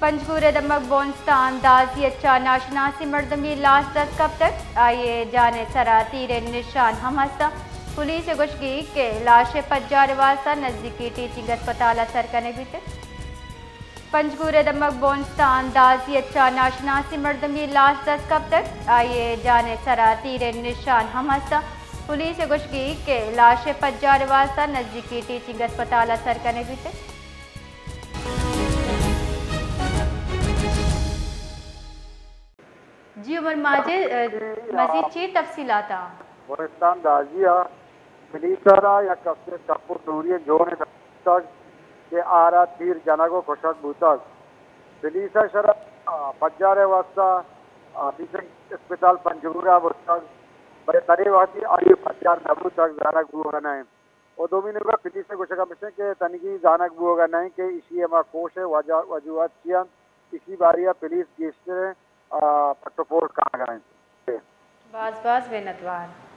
پنجگور ءِ دمگ بونستان دازی ءَ چہ ناشناسیں مردمے لاش دست کپتگ، آئی ءِ جان ءِ سرا تیر ءِ نشان ہم ہست اَنت۔ پولیس ءِ گوشگ اِنت کہ لاش ءِ پجار ءِ واستہ نزیکی ٹیچنگ اسپتال ءَ سر کنگ بیتگ۔ پنجگور ءِ دمگ بونستان دازی ءَ چہ ناشناسیں مردمے لاش دست کپتگ، آئی ءِ جان ءِ سرا تیر ءِ نشان ہم ہست اَنت۔ پولیس ءِ گوشگ اِنت کہ لاش ءِ پجار ءِ واستہ نزیکی ٹیچنگ اسپتال ءَ سر کنگ بیتگ۔ جی عمر ماجد، ءَ، مزید چی تفصیلات اَنت؟ بلوچستان دازی ءَ پولیس ءَ را یک کسے کپو ٹوری جوڑ داشتگ کہ آرا تیر جنگ و کشگ بوتگ۔ پولیس ءَ شرا، آ، پجار ءِ واستہ، آ، ٹیچنگ اسپتال پنجگور ءَ برتگ، بلے تنے وہدی آئی پجار نہ بوتگ، زانگ بوگ ءَ نہ اِنت۔ و دومی نیمگ ءَ پولیس ءِ گوشگ ہمیش اِنت کہ تنیگی زانگ بوگ ءَ نہ اِنت کہ ایشی ءِ ہما کوش ءِ وجہ، وجوہات چی اَنت، ایشی باری ءَ پولیس گیشتر، آ، پٹ و پول کنگ ءَ اِنت۔ باز باز منتوار۔